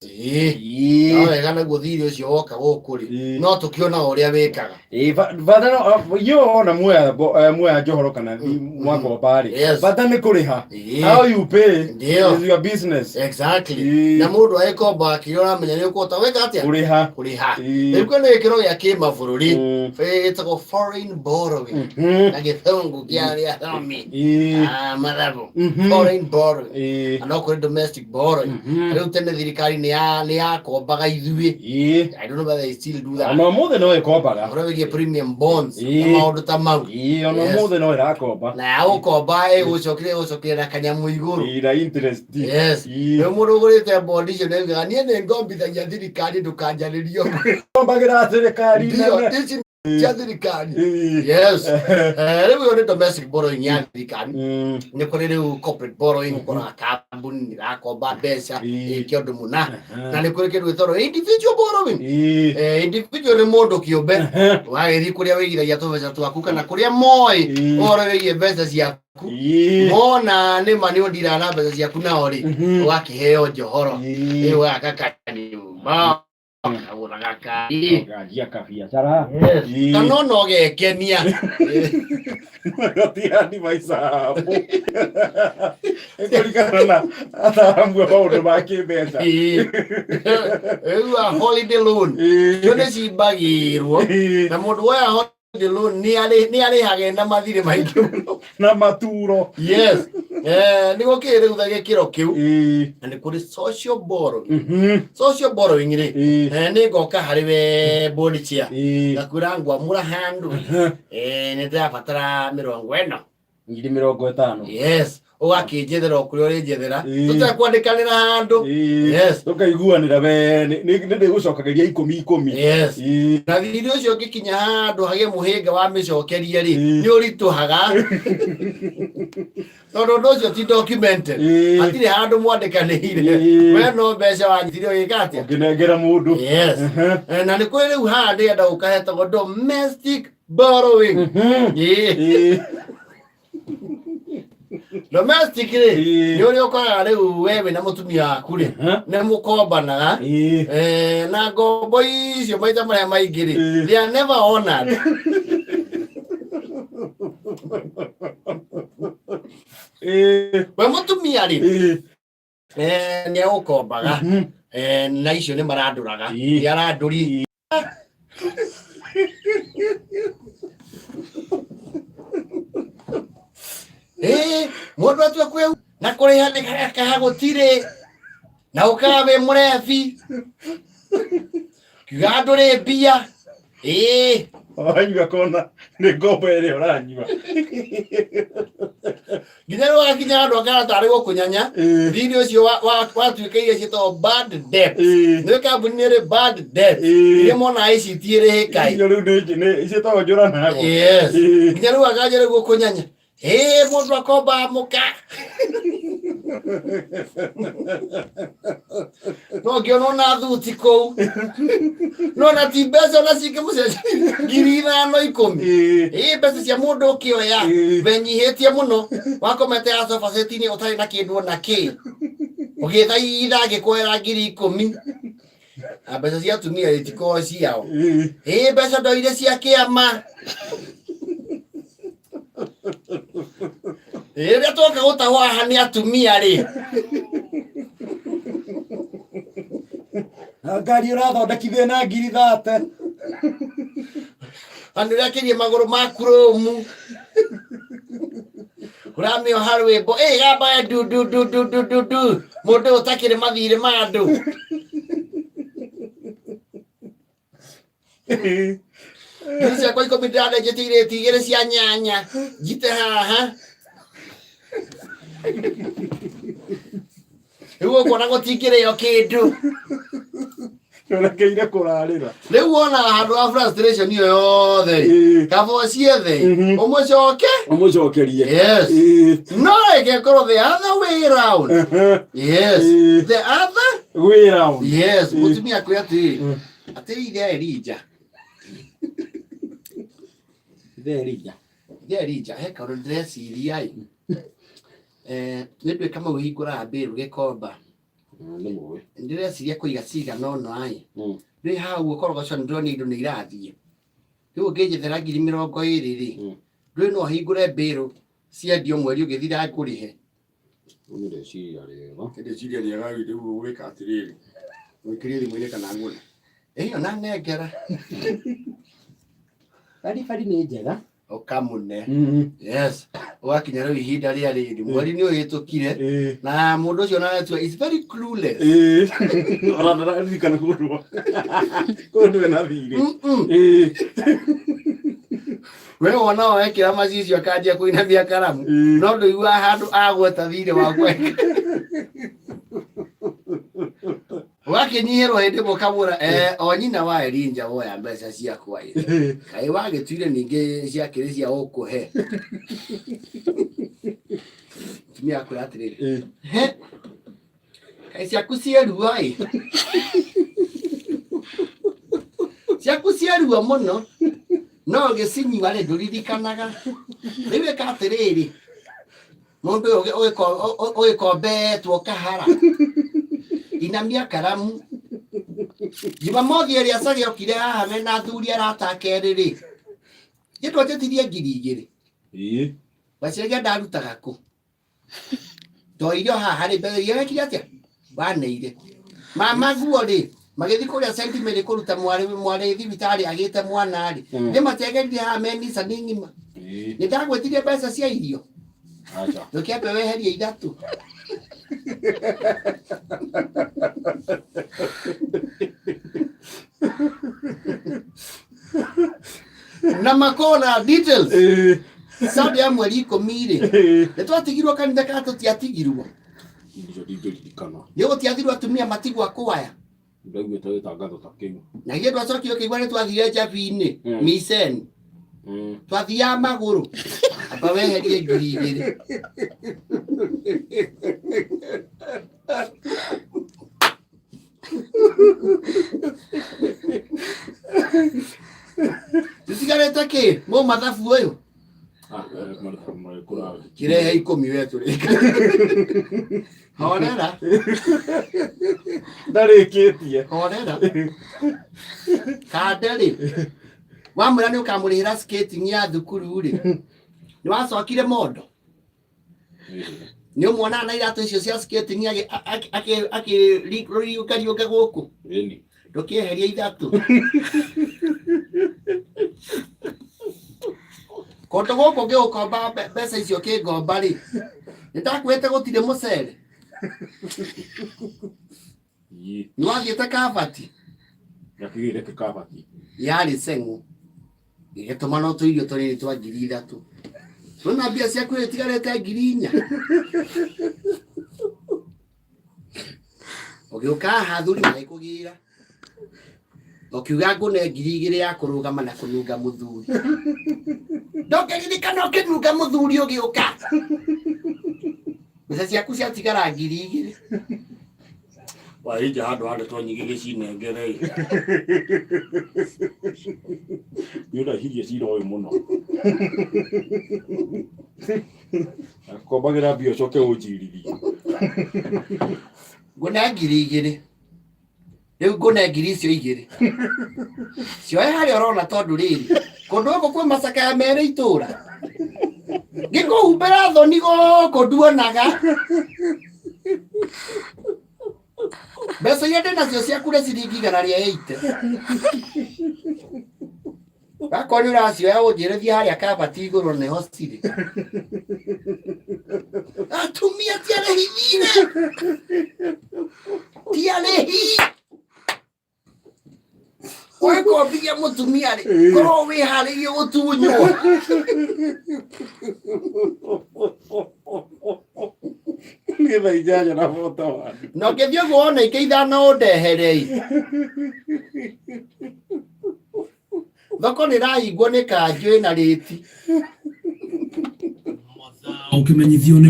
Ĩĩ. Ĩĩ. No wega naguo thirĩ ũcio woka gũkũ rĩ, Ĩĩ. no tũkĩona ũrĩa wĩkaga. Ĩĩ, bata no inyuĩ ona muoya njohoro kana mwakomba rĩ, bata nĩ kũrĩha. How you pay Ndio. is your business. Exactly. Ĩĩ. Na mũndũ agĩkomba kĩrĩa ũramenya nĩ ũkũhota gwĩka atĩa? Kũrĩha. Kũrĩha. Ĩĩ. Rĩu kwĩna gĩkĩro gĩa kĩmabũrũri gĩtagwo foreign borrowing na gĩthũngũ kĩa arĩa athomi. Ah, mathabu. Foreign borrowing. Na no kũrĩ domestic borrowing. Rĩu tene thirikari nĩ yakombaga ithuĩ. I don't know whether they still do that. Ona ũmũthĩ no ĩkombaga. Ũhoro wĩgiĩ premium bonds na maũndũ ta mau. Ĩĩ, ona Yes. ũmũthĩ no ĩrakomba. Na ya gũkomba ĩgũcokeria na kanyamũ igũrũ. Ĩĩ, na interest. Yes. Rĩu mũndũ ũgũrĩte bondi icio nĩaugaga niĩ nĩ ngombithagia thirikari ndũkanjarĩrie ũguo. Kombagĩra thirikari Ndio, nene. ici cia thirikari. Yes. Rĩu ĩyo nĩ domestic borrowing ya thirikari. Nĩ kũrĩ rĩu corporate borrowing, ũkoraga kambuni nĩ ĩrakomba mbeca ĩke ũndũ mũna. Na nĩ kũrĩ kĩndũ gĩtagwo individual borrowing. Individual nĩ mũndũ kĩũmbe ũgagĩthiĩ kũrĩa wĩigithagia tũbeca twaku kana kũrĩa moĩ ũhoro wĩgiĩ mbeca ciaku, mona nĩ ma nĩ ũndiraga na mbeca ciaku nao rĩ, ũgakĩheo njohoro, ũgaka kanyũmba, ũkagũra gakari. Ũkanjia kabiacara. Yes. Kana ona ũgekenia. Gatiani maicabu. Ĩkũringana na ataaramu a maũndũ ma kĩmbeca. Rĩu a holiday loan cio nĩ cimbagĩrwo, na mũndũ woya holiday loan nĩ arĩhaga na mathirĩ maingĩ mũno. Na maturo. Yes. Nĩ gũkĩrĩ rĩu tha gĩkĩro kĩu, na nĩ kũrĩ social borrowing. Social borrowing rĩ, nĩ ngoka harĩ we board chair, ngakwĩra ngwamũra handũ, nĩ ndĩrabatara 50. 50,000. Yes, ũgakĩnjethera o kũrĩa ũrĩnjethera, tũtekwandĩkanĩra handũ. Yes. Tũkaiguanĩra we nĩ ndĩgũcokagĩria ikũmi ikũmi. Yes. Na thirĩ ũcio ũngĩkinya handũ hagĩe mũhĩnga wa mĩcokerie rĩ, nĩ ũritũhaga tondũ ũndũ ũcio ti documented. Hatirĩ handũ mwandĩkanĩire. We no mbeca wanyitire ũgĩka atĩa? Ũngĩnengera mũndũ. Yes. Na nĩ kũrĩ rĩu haha ndĩrenda gũkahetagwo domestic borrowing. Ĩĩ. Domestic rĩ, nĩ ũrĩa ũkoraga rĩu we wĩna mũtumia waku rĩ, nĩ mũkombanaga. Na ngombo icio maita marĩa maingĩ rĩ, they are never honored. We mũtumia rĩ, nĩ egũkombaga, na icio nĩ marandũraga, nĩ arandũri. Mũndũ atua kwĩ na kũrĩha nĩ kaha gũtirĩ na ũkaga wĩ mũrebi kiuga ndũrĩ mbia. Wanyua kona nĩ ngombo ĩrĩa ũranyua. Nginya rĩu wakinya handũ akara tarĩ gũkũnyanya. Thirĩ ũcio watuĩka iria ciĩtagwo bad debt. Nĩ kambuni nĩ ĩrĩ bad debt iria monaga ici itiĩrĩhĩka. Icio rĩu nĩ ciĩtagwo njũra nago. Yes. Nginya rĩu akanja rĩu gũkũnyanya. Mũndũ akomba mũka no ngĩona ona thuti kũu no na ti mbeca ona cingĩmũcenjeria 5,000 10. Mbeca cia mũndũ ũkĩoya wenyihĩtie mũno, wakomete ya sofa set-inĩ ũtarĩ na kĩndũ ona kĩ, ũgĩthaitha angĩkuoera 10,000. Na mbeca cia atumia itikoragwo ciao. Mbeca ndoire cia kĩama. Rĩrĩa twoka gũtahwo haha nĩ atumia rĩ. Na ngari ũrathondekithia na 30,000. Na nĩ ũrekĩrie magũrũ ma kuromu. Ũramĩoha rwĩmbo, gamba ndu ndu ndu ndu ndu ndu ndu. Mũndũ ũtakĩrĩ mathirĩ ma andũ. 10,000 ndĩranenjete irĩti igĩrĩ cia nyanya njite haha rĩu ũkuona gũtingĩrĩo kĩndũ. Ũrekeire kũrarĩra. Rĩu wonaga handũ ha frustration ĩyo yothe rĩ, kaba ũciethe ũmũcoke. Ũmũcokerie. Yes. No reke ĩkorwo the other way round. Yes. The other way round. Yes. Mũtumia akwĩra atĩrĩ, atĩrĩ ithe Elija. Ithe Elija. Ithe Elija, he kaũndũ ndĩreciria ĩ. Nĩ ndũĩ Kamau hingũraga mbĩrũ Gĩkomba. Nĩ mũĩ. Ndĩreciria kũiga cigana ũna ĩ. Mm. Rĩ hau ũkorogoco nĩ ndĩrona indo nĩ irathiĩ. Rĩu ũngĩnjethera 20,000 rĩ, ndũĩ no hingũre mbĩrũ ciendio mweri ũgĩthira ngũrĩhe. Nĩ rĩciria rĩega. Rĩciria rĩega rĩu ũgwĩka atĩrĩrĩ, wĩkĩrie thimũ-inĩ kana ngũre. Ĩyo na nengera. Baribari nĩ njega. Ũkamũne. Yes. Ũgakinya rĩu ihinda rĩa rĩrĩ, mweri nĩ ũhĩtũkire na mũndũ ũcio na is very clueless. Ona ndararirikana kũndũ kũndũ ena thirĩ. We wona wekĩra macicio akanjia kũinamia karamu no ndũiguaga handũ agweta thirĩ waku. Ũgakĩnyihĩrwo hĩndĩ ĩmwe ũkamwĩra o nyina wa Elinja woya mbeca ciakwa ĩ. Kaĩ wagĩtuire ningĩ ciakĩrĩ cia ũkũhe. Mũtumia akwĩra atĩrĩrĩ, he kaĩ ciaku cierua ĩ, ciaku cierua mũno no ũgĩcinyua rĩ ndũririkanaga. Rĩu ĩka atĩrĩrĩ, mũndũ ũyũ ũgĩkombetwo kahara inamia karamu. Jumamothi ĩrĩa Cage okire haha mena athuri arata ake erĩ rĩ, gĩtwanjĩtirie 2,000. Weciragia ndarutaga kũ? Ndoire o haha harĩ mbere iria wekire atĩa? Waneire. Mama guo rĩ, magĩthiĩ kũrĩa St Mary kũruta mwarĩ mwarĩ thibitarĩ agĩte mwana rĩ, nĩ matiagerire haha me Nissan ng'ima. Nĩ ndagwĩtirie mbeca cia irio. Ndũkĩambe weherie ithatũ. Na makona details. Sunday ya mweri 10 rĩ, nĩ twatigirwo kanitha kana tũtiatigirwo? Icio ndingĩririkana. Nĩ gũtiathirwo atumia matigwo akwaya. Ndaiguĩte gĩtangatho ta kĩu. Na ithuĩ twacokire ũkĩigua nĩ twathire Njabi-inĩ, Misen. Twathiaga magũrũ. Amba weherie 2,000. Tũtigarĩte kĩ? Mũ mathabu ũyũ? Kirehe 10 we tũrĩka. Horera. Ndarĩkĩtie. Horera. Kande rĩ. Wamwĩra nĩ ũkamũrĩhĩra skating ya thukuru rĩ. Nĩ wacokire mondo. Nĩ ũmuonaga na iratũ icio cia skating akĩriũngariũnga gũkũ. Ndũkĩeheria ithatũ. Kũndũ gũkũ ngĩgũkomba mbeca icio kĩngomba rĩ, nĩ ndakwĩrĩte gũtirĩ mũcere. Nĩ wathiĩte kabati. Ndakĩgĩire kĩkabati. Yarĩ ceng'ũ. Gĩgĩtũma no tũirio tũnini twa 3,000. Nona mbia ciaku itigarĩte 4,000. Ũgĩũka haha athuri magĩkũgĩra. Ũkiuga ngũne 2,000 ya kũrũgama na kũnunga mũthuri. Ndũngĩririkana ũkĩnunga mũthuri ũgĩũka. Mbeca ciaku ciatigara 2,000. Wahinja handũ handĩtwo nyingĩ gĩcinengere. Nĩ ũraihirie cira ũyũ mũno. Kombagĩra mbia ũcoke ũnjirithie. Ngũne 2,000. Rĩu ngũne 2,000. Cioe harĩa ũrona tondũ rĩrĩ. Kũndũ gũkũ kwĩ macakaya merĩ itũra. Ngĩkũhumbĩra thoni gũkũ nduonaga. Mbeca iria ndĩ nacio ciaku nĩ ciringi 180. Wakorwo nĩ ũracioya ũnjĩre thiĩ harĩa kabati igũrũ nĩho cirĩ. Atumia ti arĩhi thirĩ. Ti arĩhi. Wĩkombithia mũtumia rĩ, korwo wĩharĩirie gũtunywo. Nĩ thaa inyanya na bota wani. Na ũngĩthiĩ ũguo wona ingĩ ithano ũndehere ĩ. Thoko nĩ ĩrahingwo nĩ kanjũ ĩna rĩti. Ũkĩmenyithio nĩ